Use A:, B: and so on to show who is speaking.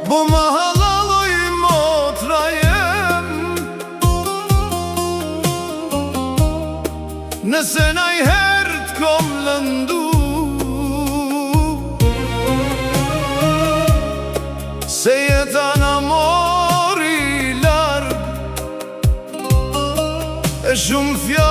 A: Boma hallall oj motra jem. Nëse najherë t'kom lëndu, Se jeta na mori larg, E shumë fjalë.